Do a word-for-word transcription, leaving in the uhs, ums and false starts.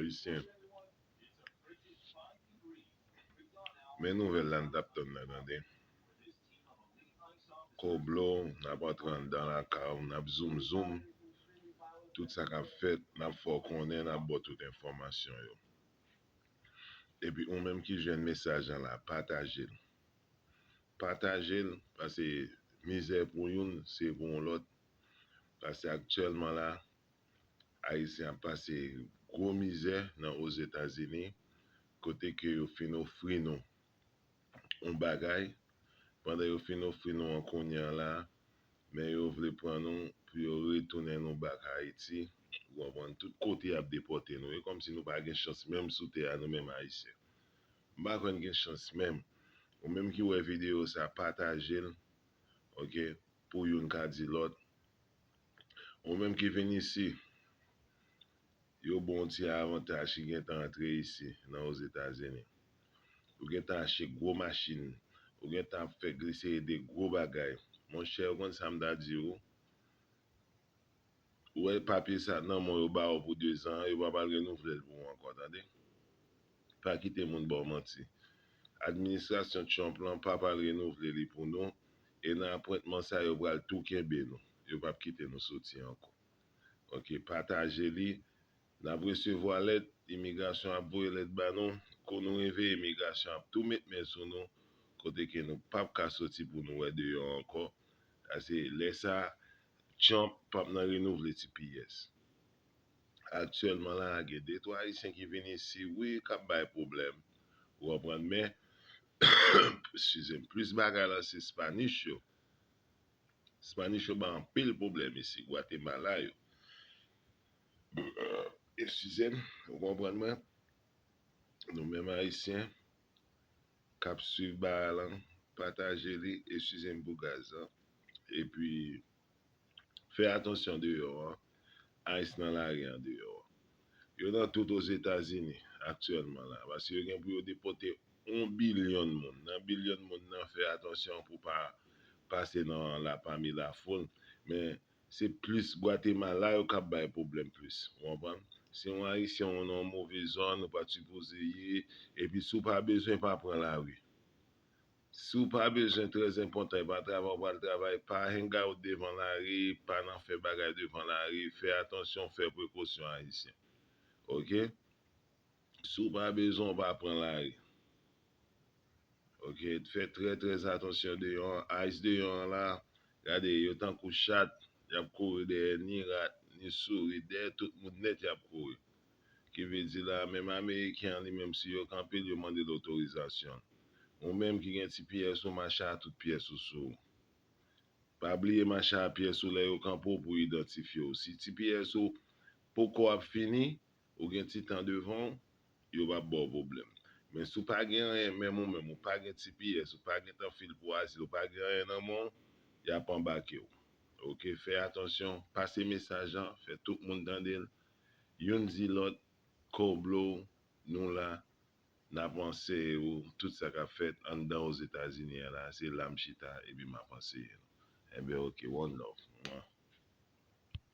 Ayisyen. Men nouvèl la n t ap tann nan, tande. Koblo, n ap antre anndan lakay ou, n ap zoom zoom. Tout sa k ap fèt, n ap fè w konnen, n ap ba w tout enfòmasyon yo. Epi ou menm ki jwenn mesaj lan la, pataje l. Pataje l, paske mizè pou youn, se pou yon lòt. Paske aktyèlman la, Ayisyen ap pase gwo mizè nan Ozetazini, kote ke yo fin ofri nou yon bagay, pandan yo fin ofri nou an kounye a la, men yo vle pran nou pou yo retounen nou bak Ayiti, ou konprann, tout kote y ap depòte nou, e kòmsi nou pa gen chans menm sou tè a, nou menm Ayisyen. M pa kwè n gen chans menm. Ou menm ki wè videyo sa, pataje l, oke, pou youn ka di lòt. Ou menm ki vin isi, yo ba w yon ti avantaj ki gentan antre isi nan Ozetazini. Ou gentan achte gwo machin, ou gentan ap fè glise de gwo bagay. Monchè, ou konn sa m ta di w? Ou wè papye sa nan men w yo ba w pou dezan an, yo pa pral renouvle l pou ou ankò, tande. Pa kite moun ba w manti. Administrasyon Trump lan pa pral renouvle li pou nou, e nan apwentman sa yo pral tou kenbe nou. Yo p ap kite nou soti ankò. Oke, pataje li. N ap resevwa lèt, imigrasyon ap voye lèt ba nou. Kou nou rive, imigrasyon ap tou met men sou nou, kote ke nou p ap ka soti pou nou wè deyò ankò. Paske lè sa, Trump p ap nan renouvle T P S. Aktyèlman la, gen de twa Ayisyen ki vin isi, wi, k ap bay pwoblèm. Ou konprann, men, eskize m, plis bagay la se Spanish yo. Spanish yo bay anpil pwoblèm isi, Gwatemala yo. Eskize m, ou konprann mwen? Nou menm Ayisyen k ap swiv bagay lan, pataje li, eskize m pou gaz lan. Epi, fè atansyon deyò an, ICE nan lari an deyò an. Yo nan tout Ozetazini aktyèlman la, paske yo gen pou yo depòte yon bilyon moun. Nan bilyon moun nan, fè atansyon pou pa pase nan la, pami lafoul. Men, se plis Gwatemala yo k ap bay pwoblèm plis. Ou konprann? Si yon Ayisyen ou nan yon move zòn, ou pa t sipoze ye, epi si w pa bezwen, pa pran lari. Si w pa bezwen, trè enpòtan, e pa travay w pral travay, pa hang out devan lari, pa nan fè bagay devan lari, fè atansyon, fè prekosyon, Ayisyen. Oke? Si w pa bezwen, w pa pran lari. Oke? Fè trè, trè atansyon deyò an. ICE deyò an la, gade, yo tankou chat, y ap kouri dèyè ni rat, ni souri, dèyè tout moun nèt y ap kouri. Ki vle di la, menm Ameriken an li menm, si yo kanpe l, yo mande l otorizasyon. Ou menm ki gen T P S ou, mache a tout pyès ou sou ou. Pa bliye mache a pyès ou lè yo kanpe w pou idantifye w. Si T P S ou poko ap fini, ou gen ti tan devan w, yo p ap ba w pwoblèm. Men si w pa gen anyen, menm ou menm, ou pa gen T P S, ou pa gentan fil pou azil, ou pa gen anyen nan men w, y ap anbake w. Oke, fè atansyon, pase mesaj lan, fè tout moun tande l. Youn di lòt, Koblo, nou la, n ap anseye w tout sa k ap fèt anndan Ozetazini an la, se la m chita, epi m ap anseye nou. Enben, oke, one love. Mwa.